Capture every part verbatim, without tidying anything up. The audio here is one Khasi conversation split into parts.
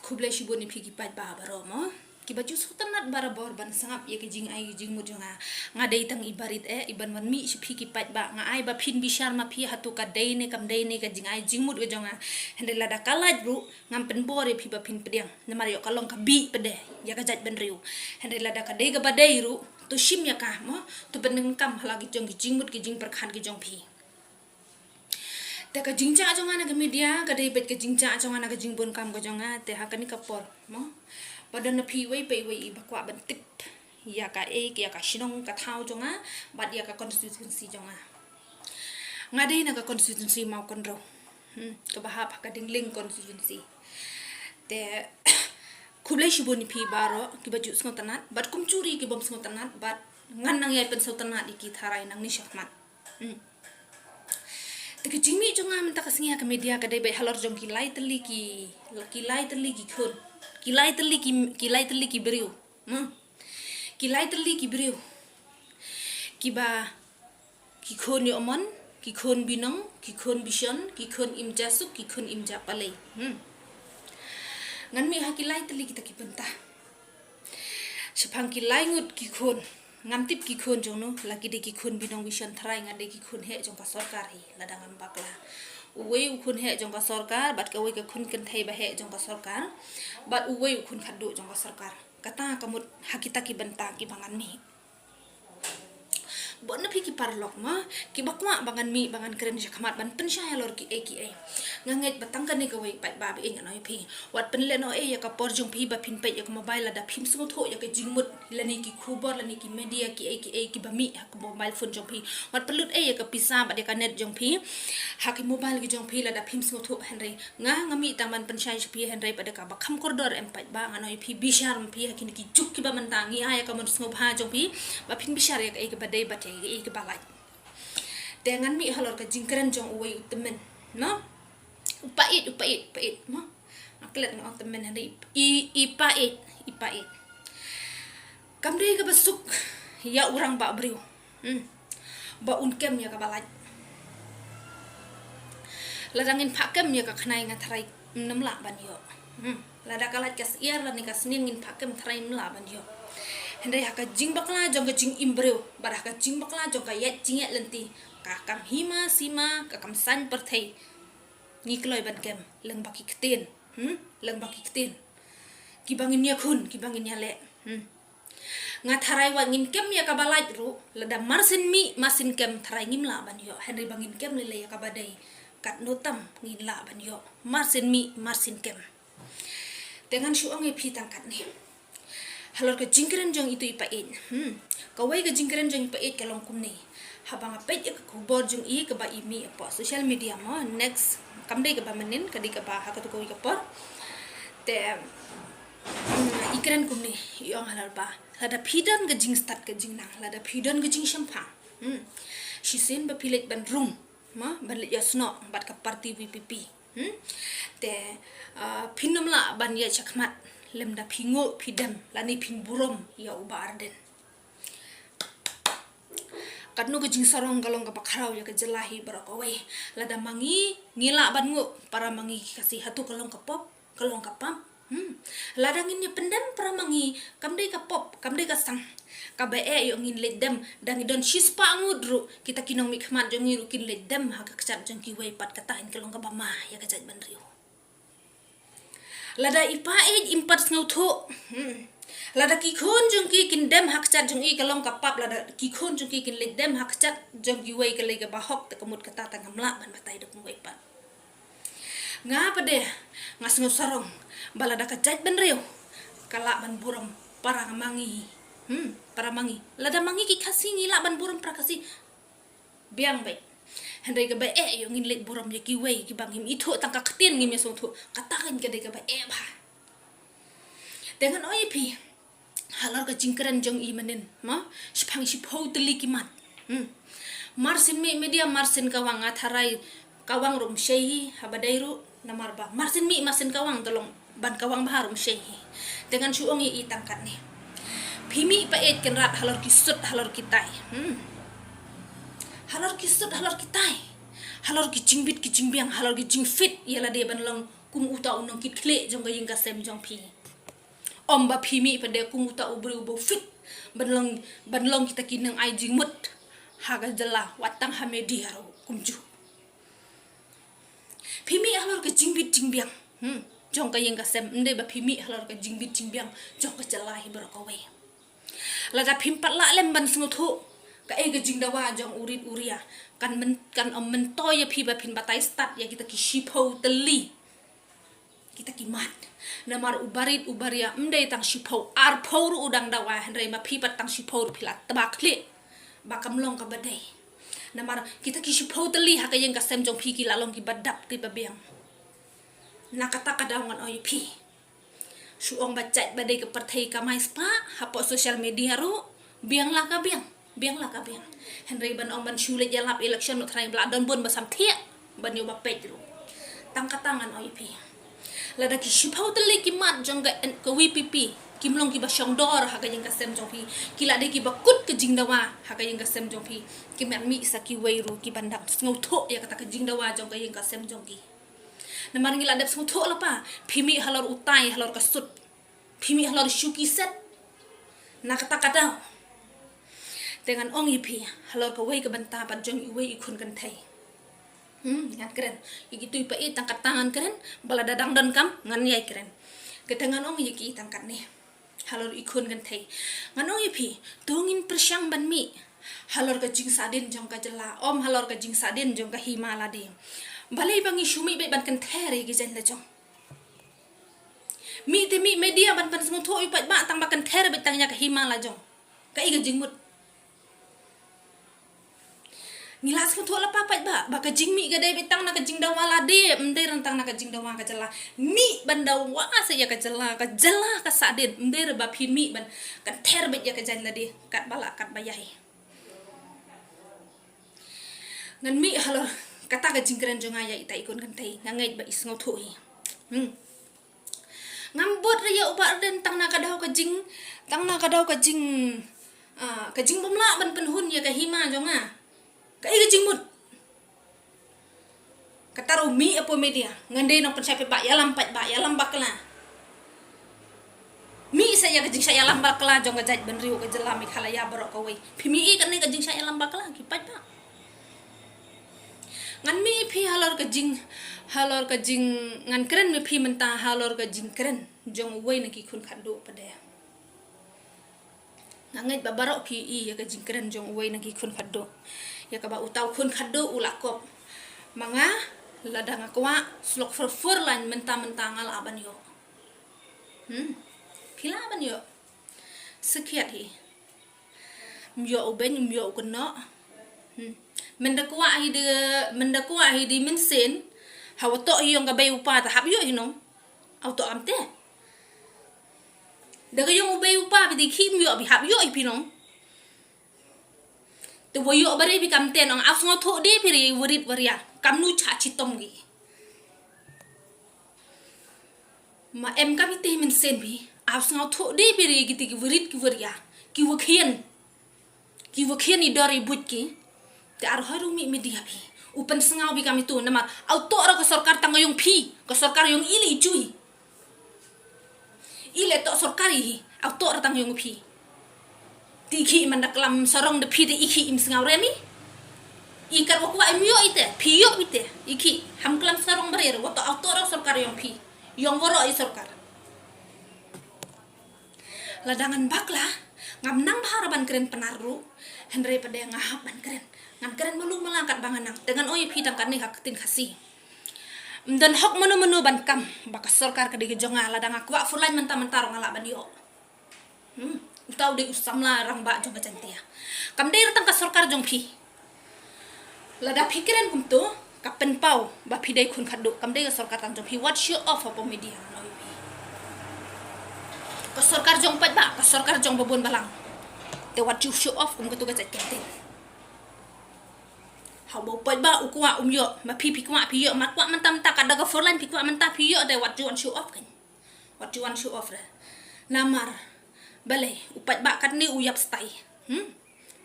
Khublei shibun ïa phi ki paidbah baroh mo. Kiba ju sngewtynnat barabor ban sngap ïa ki jingai ki jingmut jong nga. Nga dei tang i barit eh, iban wan mih sha phi ki paidbah, nga ai ba phin bishar ma phi hato ka dei ne kam dei ne ka jingai jingmut ka jong nga. Hynrei lada ka lait ruh, ngam pynbor ïa phi ba phin pdiang. Namar ïoh ka long ka bih pat de ïa ka jaitbynriew. Hynrei lada ka dei kaba dei ruh, to shim ïa ka mo, to pyndonkam ha la ki jong ki jingmut ki jingpyrkhat ki jong phi. Te ka jingjia jong nga na ka media ka dei beit ka jingjia jong nga na ka jingbun kam ka jong nga, te ha kane ka por mo, ba don na phi iwei pa iwei iba kwah ban tip ïa kaei, ïa ka shnong ka thaw jong nga bad ïa ka constituency jong nga. Nga dei na ka constituency Mawkynrew, hmm, kaba hap ha ka Dingleng constituency. Te khublei shibun ïa phi baroh kiba ju sngewtynnat bad kumjuh ruh ki bym sngewtynnat, bad ngan nang ïai pynsngewtynnat ïa ki tharai nangne shakhmat. Hmm. Te ka jingmih jong nga mynta ka sngi ha ka media ka dei beit halor jong ki lai tylli ki, ki lai tylli ki khun, ki lai tylli ki, ki lai tylli ki briew. Hmm. Ki lai tylli ki briew kiba, ki khun ïoh mon, ki khun binong, ki khun bishon, ki khun im ja suk, ki khun im ja palei. Hmm. Ngan mih ha ki lai tylli kita ki bynta. Shaphang ki lai ngut ki khun, ngam tip ki khun jong no, la ki dei ki khun binong bishon, tharai nga dei ki khun heh jong ka sorkar hi, lada ngam bakla. Uwei u khun heh jong ka sorkar bad kawei ka khun kynthei ba heh jong ka sorkar, bad uwei u khun khatduh jong ka sorkar. Kata ka mut ha kita ki bynta kiba ngan mih. Bun na phi ki paralok mo, kiba kwah ba ngan mih ba ngan kren shakhmat ban pynshai halor kiei kiei. Nga ngeit ba tang kane kawei paidbah ba ïeit, ngan ong ïa phi, wat pynlehnohei ïa ka por jong phi ba phin peit ïa ka mobile lada phim sngewthuh ïa ka jingmut lane ki khubor lane ki media kiei kiei kiba mih ha ka mobile phone jong phi. Wat pynlut ei ïa ka pisa bad ïa ka net jong phi ha ki mobile ki jong phi lada phim sngewthuh. Hynrei nga, nga mih tang ban pynshai sha phi, hynrei pat da kaba kham kordor em paidbah, ngan ong ïa phi, bishar ma phi ha kine ki juk kiba mynta, ngi ai ïa ka mon sngewbha jong phi ba phin bishar ïa kaei kaba dei bad ïa kaei kaba lait. Te ngan mih halor ka jingkren jong uwei u tymmen, no? U Paieit, u Paieit, u Paieit mo. Nga klet nga ong tymmen, hynrei i, i Paieit, i Paieit. Kam dei kaba suk ïa u rangbah briew, hmm, ba un kem ïa kaba lait. Lada ngin phah kem ïa ka khnai, nga tharai ym lah ban ïoh. Hmm. Lada ka lait ka syiar lane ka sniang ngin phah kem, tharai ym lah ban ïoh. Hynrei ha ka jingbakla jong ka jingim briew bad ha ka jingbakla jong ka ïaid jingïaid lynti, ka kam hima sima, ka kam saiñ pyrthei, ngi kloi ban kem lyngba ki ktien. Hmm? Lyngba ki ktien kiba ngin ïakhun, kiba ngin ïaleh. Hmm. Nga tharai wat ngin kem ïa kaba lait ruh, lada marsien mih marsien kem, tharai ngim lah ban ïoh. Hynrei ba ngin kem lei lei ïa kaba dei, katno tam ngin lah ban ïoh. Marsien mih marsien kem. Te ngan shu ong ïa phi tang katne halor ka jingkren jong itu i Paieit. Hmm. Kawei ka jingkren jong i Paieit ka long kumne. Haba nga peit ïa ka khubor jong i kaba i mih hapoh social media mo, next, kam dei kaba mynnin, ka dei kaba ha katu kawei ka por. Te, mm, i kren kumne, i ong halor ba lada phi don ka jingstad ka jingnang, lada phi don ka jingshemphang, hmm, shisien ba phi leit ban rung mo, ban leit ïasnoh bad ka party V P P. Hmm? Te, ah, phin ym lah ban ïaid shakhmat lymda phi nguh, phi dem lane phin burom ïa u Bah Ardent. Katno ka jingsarong ka long kaba khraw ïa ka jylla hi baroh kawei. Lada ma ngi ngi lah ban nguh para ma ngi ki Khasi, hato ka long ka pop, ka long ka pap? Hmm. Lada ngin ïa pyndem para ma ngi, kam dei ka pop, kam dei ka sang. Kaba eh ïoh ngin leit dem, da ngi don shispah ngut ruh, kita ki nongmihkhmat jong ngi ruh kin leit dem ha ka kjat jong kiwei pat, kata hi ka long kaba ma ïa ka jaitbynriew. Lada i Paieit im pat sngewthuh, hmm, lada ki khun jong ki kin dem ha kjat jong i, ka long ka pap, lada ki khun jong ki kin leit dem ha kjat jong kiwei, ka long kaba hok, te ka mut kata te ngam lah ban batai da kumwei pat. Nga pat de nga sngewsarong ba lada ka jaitbynriew ka lah ban burom para ma ngi. Hmm, para ma ngi. Lada ma ngi ki Khasi ngi lah ban burom para Khasi, biang beit. Hynrei kaba eh ïoh ngin leit burom ïa kiwei kiba ngim ithuh, tang ka ktien ngim ïasngewthuh. Kata kan ka dei kaba eh bha. Te ngan ong ïa phi halor ka jingkren jong i mynnin mo, shaphang shiphew tylli ki mat. Hmm. Marsien mih media, marsien kawang, nga tharai kawang ruh ym shei hi haba dei ruh, namar ba marsien mih marsien kawang, te long ban kawang bha ruh ym shei hi. Te ngan shu ong ïa i tang katne. Phi mih Paieit Kynrad halor ki sut halor ki tai. Hmm. Halor ki sut halor ki tai. Halor ki jingbit ki jingbiang, halor ki jingfit ïa lade ban long Kum uta u nongkitkhlieh jong ka ïing ka sem jong phi. Ym ba phi mih pat de kum uta u briew uba fit ban long, ban long kita ki nongai jingmut ha ka jylla, wat tang ha media ruh kumjuh. Phi mih halor ka jingbit jingbiang, hmm, jong ka ïing ka sem, ym dei ba phi mih halor ka jingbit jingbiang jong ka jylla hi baroh kawei. Lada phim pat lah lem ban sngewthuh kaei ka jingdawa jong u rit u ria, kan myn-, kan ym myntoi ïa phi ba phin batai stad ïa kita ki shiphew tylli, kita ki mat. Namar u barit u baria ym dei tang shiphew, arphew ruh u dang dawa, hynrei ma phi pat tang shiphew ruh phi la tba khlieh ba kam long kaba dei. Namar kita ki shiphew tylli ha ka ïing ka sem jong phi ki la long kiba dap kiba biang. Na kata ka daw ngan ong ïa phi, shu ong ba jait ba dei ka pyrthei kamai spah hapoh social media ruh, biang la ka biang, biang la ka biang. Hynrei ban ong ban shu leit ïalap election ruh tharai ba la don bun ba samthiah ban ïoh ba peit ruh. Tang kata ngan ong ïa phi, lada ki shiphew tylli ki mat jong ka, ka V P P kim long kiba shongdor ha ka ïing ka sem jong phi, ki la dei kiba kut ka jingdawa ha ka ïing ka sem jong phi, ki mat mih sa kiwei ruh kiban dang sngewthuh ïa kata ka jingdawa jong ka ïing ka sem jong ki. Namar ngi la dep sngewthuh lypa, phi mih halor utai, halor ka sut, phi mih halor shuki set. Na kata ka daw te ngan ong ïa phi halor kawei ka bynta pat jong iwei i khun kynthei. Hmm, ngan kren. Ïa kitu i pa i tang kata ngan kren, ba lada dang donkam ngan ïai kren. Kata ngan ong ïa ki tang katne. Halor i khun kynthei, ngan ong ïa phi, to ngin pyrshang ban mih halor ka jingsahdien jong ka jylla, ym halor ka jingsahdien jong ka hima lade. Balei ba ngi shu mih beit ban kynther ïa ki jaiñ la jong? Mih te mih media ban pynsngewthuh ïa u paidbah, tang ba kynther beit tang ïa ka hima la jong. Kaei ka jingmut? Ngi la sngewthuh lypa paidbah ba ka jingmih ka dei beit tang na ka jingdawa lade, ym dei tang na ka jingdawa ka jylla. Mih ban dawa sa ïa ka jylla, ka jylla ka sahdien, ym dei ba phi mih ban kynther beit ïa ka jaiñ lade katba lah katba ïai. Ngan mih halor kata ka jingkren jong nga ïa ita i khun kynthei, nga ngeit ba i sngewthuh hi. Hmm. Ngam bud re ïa u Bah Ardent tang na ka daw ka jing, tang na ka daw ka jing, ah, ka jingbymlah ban pynhun ïa ka hima jong nga. Kaei ka jingmut? Kata ruh mih hapoh media, ngan dei nongpynshai paidbah, ïalam paidbah, ïalam bakla. Mih sa ïa ka jingshah ïalam bakla jong ka jaitbynriew ka jylla Meghalaya baroh kawei. Phi mih ïa kane ka jingshah ïalam bakla ki paidbah. Ngan mih phi halor ka jing, halor ka jing, ngan kren mih phi mynta halor ka jingkren jong uwei na ki khun khatduh pat de. Nga ngeit ba baroh ki i ïa ka jingkren jong uwei na ki khun khatduh, ïa kaba uta u khun khatduh u la kop ma nga, lada nga kwah slok fur fur lain mynta mynta nga lah ban ïoh. Hmm. Phi lah ban ïoh. Sakhiat hi. Ym ïoh u beiñ, ym ïoh u kynnoh. Hmm. Mynda kwah hi de, mynda kwah hi de mynsiem, hawa toh hi ïong ka bei u pa te hap ïoh hi nong. Hawa toh am te. Da ka ïong u bei u pa phi te khih ym ïoh, phi hap ïoh hi phi nong. Te wa ïoh ba re phi kam te nong, hawa sngewthuh de phi re wa rit wa ria. Kamnu cha chitom ki. Ma em kam ite mynsiem phi, hawa sngewthuh de phi re kiti ki wa rit ki wa ria, ki wa khian, ki wa khian i dor i buit ki. Te ar hoi ruh mih media phi u pynsngew phi kam itu, namar hawa toh ra ka sorkar tang ïong phi, ka sorkar ïong i le i chui. I le toh sorkar i hi, hawa toh ra tang ïong phi. Te i khih mynda klam sarong da phi te i khih im sngewrem i. I kat wa kwah im ïoh i te, phi ïoh i te, i khih ham klam sarong ba re re, wa toh hawa toh ra sorkar ïong phi. Ïong waroh i sorkar. Lada ngan bakla, ngam nang bha ra ban kren Pnar ruh, hynrei pat de nga hap ban kren. Ngan kren malu mala katba nga nang. Te ngan ong ïa phi tang katne ha ka ktien Khasi. Ym don hok mano mano ban kam ba ka sorkar ka dei ka jong nga, lada nga kwah four lane mynta mynta ruh nga lah ban ïoh. Hmm, uta u dei u samla rangbah jong ka Jaintia. Kam dei re tang ka sorkar jong phi. Lada phi kren kumto, ka pynpaw ba phi dei khun khatduh, kam dei ka sorkar tang jong phi, wat show off hapoh media, ngan ong ïa phi. Ka sorkar jong paidbah, ka sorkar jong babun balang. Te wat ju show off kum katu ka jait kyntien. Haba u paidbah u kwah um ïoh, ma phi phi kwah phi ïoh, ma kwah mynta mynta, katba ka four lane phi kwah mynta phi ïoh, te wat ju wan show off kan. Wat ju wan show off re. Namar balei, u paidbah katne u ïap stai. Hmm?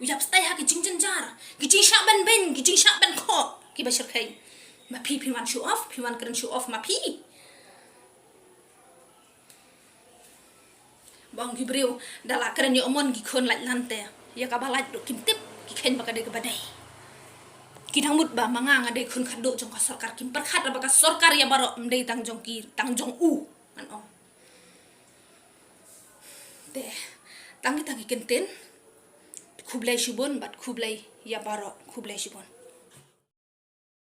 U ïap stai ha ki jingjynjar, ki jingshah ban beiñ, ki jingshah ban khoh kiba shyrkhei. Ma phi phi wan show off, phi wan kren show off ma phi. Ba ong ki briew, da la kren ïoh mon ki khun lait lan te, ïa kaba lait ruh kim tip, ki kheiñ ba ka dei kaba dei. Ki dang mut ba ma nga nga dei khun khatduh jong ka sorkar, kim pyrkhat ba ka sorkar ïa baroh ym dei tang jong ki, tang jong u, ngan ong. Te tang ki, tang ki kyntien. Khublei shibun bad khublei ïa baroh, khublei shibun.